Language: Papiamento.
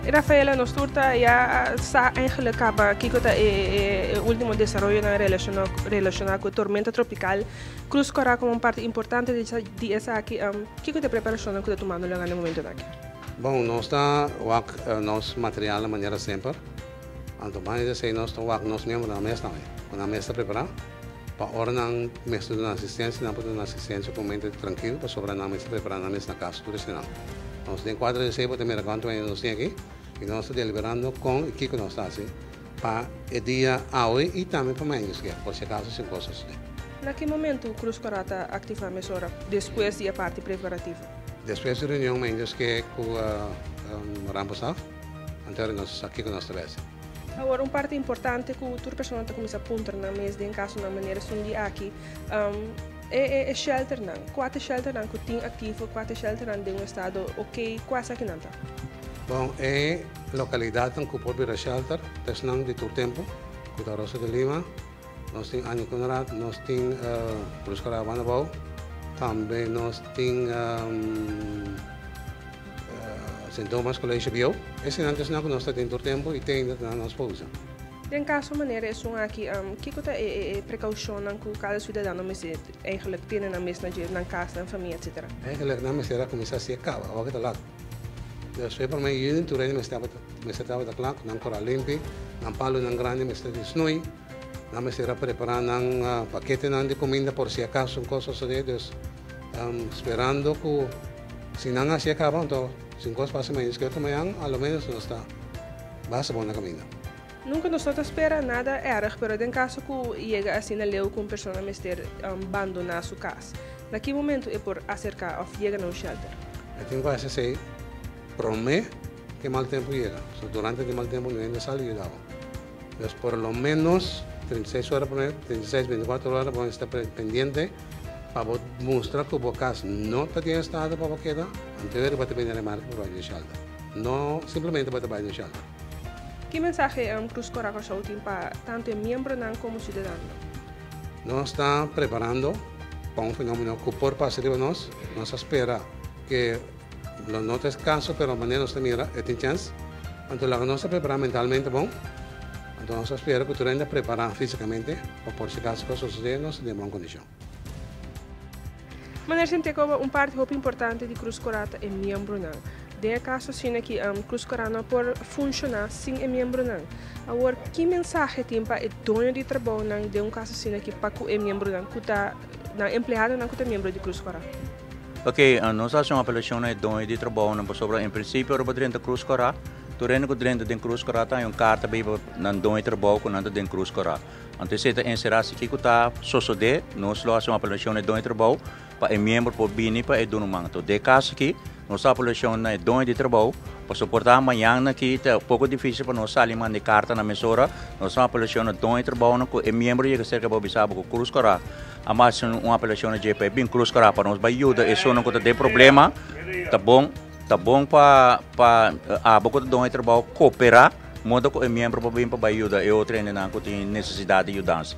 Rafaela, nos tur ta ya sa eigenlijk kaba kiko ta e último desaroyonan relashoná ku tormenta tropikal. Krus Kòrá komo un parti importante di esaki, kiko ta e preparashonnan ku ta tumando lugá na e momentunan aki? Bon, nos ta wak nos materialnan manera semper. Anto banda di esei nos ta wak nos miembronan mes tambe, ku nan mes ta prepará pa ora nan mester duna asistensia, nan por duna asistensia ku mente trankil pasobra nan mester prepará nan mes na kas tur eseinan. Nos den kuadro di esei bo ta mira kuantu hende nos tin aki i nos ta deliberando kon i kiko nos ta hasi pa e dia awe i tambe pa mañana Dios kier, por si akaso si un kos sosodé. Na ki momentu Cruz Kòrá ta aktivá mesora despues di e parti preparativo? Despues di reunion mañana Dios kier ku Rampenstaf. Anto ora nos sa kiko nos ta besi. Awor, un parti importante ku tur persona ta kuminsá puntra nan mes den kasonan manera esun di aki, e e shelternan. Kua ta e shelternan ku tin aktivo? Kua ta e shelternan den un estado oké? Kua esakinan ta? Bon, e lokalidatnan ku por bira shelter ta esnan di tur tempu, ku ta Rosa de Lima, nos tin Annie Conrad, nos tin Cruz Kara Abandabou, tambe nos tin. Sint Thomas College bieu. Eseinan ta esnan ku nos ta den tur tempu i te ainda ta nos por usa. Den kaso manera esun aki, kiko ta e prekoushonnan ku kada siudadano mester eigenlik tene nan mes na dje, nan kas, nan famia, etsetera? Eigenlik nan mester a kuminsá hasi e kaba, awor ku ta lat. Despues promé yüni tur hende mester tabata mester tabata kla ku nan kora limpi, nan palunan grandi mester di snui, nan mester a prepará nan paketenan di kuminda por si akaso un kos sosodé. Dus sperando ku. Si nan haci e caba anto sin cos pasa mañana escuerto mañan a lo menos nos ta basta bon na caminda. Nunca nos no ta spera nada erg pero den caso cu yega asina leu cu un persona mester bandona su cas, na ki momento e por acerca of yega na un shelter? E tin cu haci esey prome cu e mal tempo yega, so durante di mal tempo no hende sali yuda bo. Pues por lo menos 36 ora prome, 36, 24 ora bo mester ta pendiente. Pa bo mustra ku bo kas no ta den estado pa bo keda, anto bo ta bini remarke pa bai den shelter. No simplemente bo ta bai den shelter. Ki mensahe Cruz Cora Kòrsou tin pa tantu e miembronan komo siudadanonan? Nos ta preparando pa un fenomeno ku por pasa riba nos. Nos ta spera ke lo no ta e kaso, pero manera nos ta mira e tin chèns. Anto laga nos ta prepará mentalmente bon. Anto nos ta spera ku tur hende a prepará físikamente pa por si kaso ku a sosodé nos ta den bon kondishon. Manera sinti komo un parti hopi importante di Cruz Cora ta e miembronan. Den e kaso asina ki Cruz Cora no por funshoná sin e miembronan. Awor, ki mensahe tin pa e doño di trabounan den un kaso asina ki pa ku e miembronan ku ta nan empleadonan ku ta miembro di Cruz Cora? Ok, nos a hasi un apelashon na e doño di trabounan pasobra en prinsipio ora bo drenta Cruz Cora, tur hende ku drenta den Cruz Cora ta haña un karta bay pa nan doño di trabou ku nan ta den Cruz Cora. Anto esei ta enserá si kiko ta sosodé, nos lo hasi un apelashon na e doño di trabou pa e miembro por bini pa e duna un man. Anto den e kaso aki nos ta apelashon na e doño di trabou pasobra por ta mañana aki ta poko difísil pa nos sali manda e karta na mesora. Nos ta apelashon na doño di trabounan ku e miembro yega serka bo bisa bo ku Cruz Cora A mas un apelashon na dje pa e bin Cruz Kora pa nos bai yuda esunnan ku ta den problema. Ta bon, ta bon pa pa abo ku ta duna e trabou koperá moda ku e miembro por bin pa bai yuda e otro hendenan ku tin nesesidat di yudansa.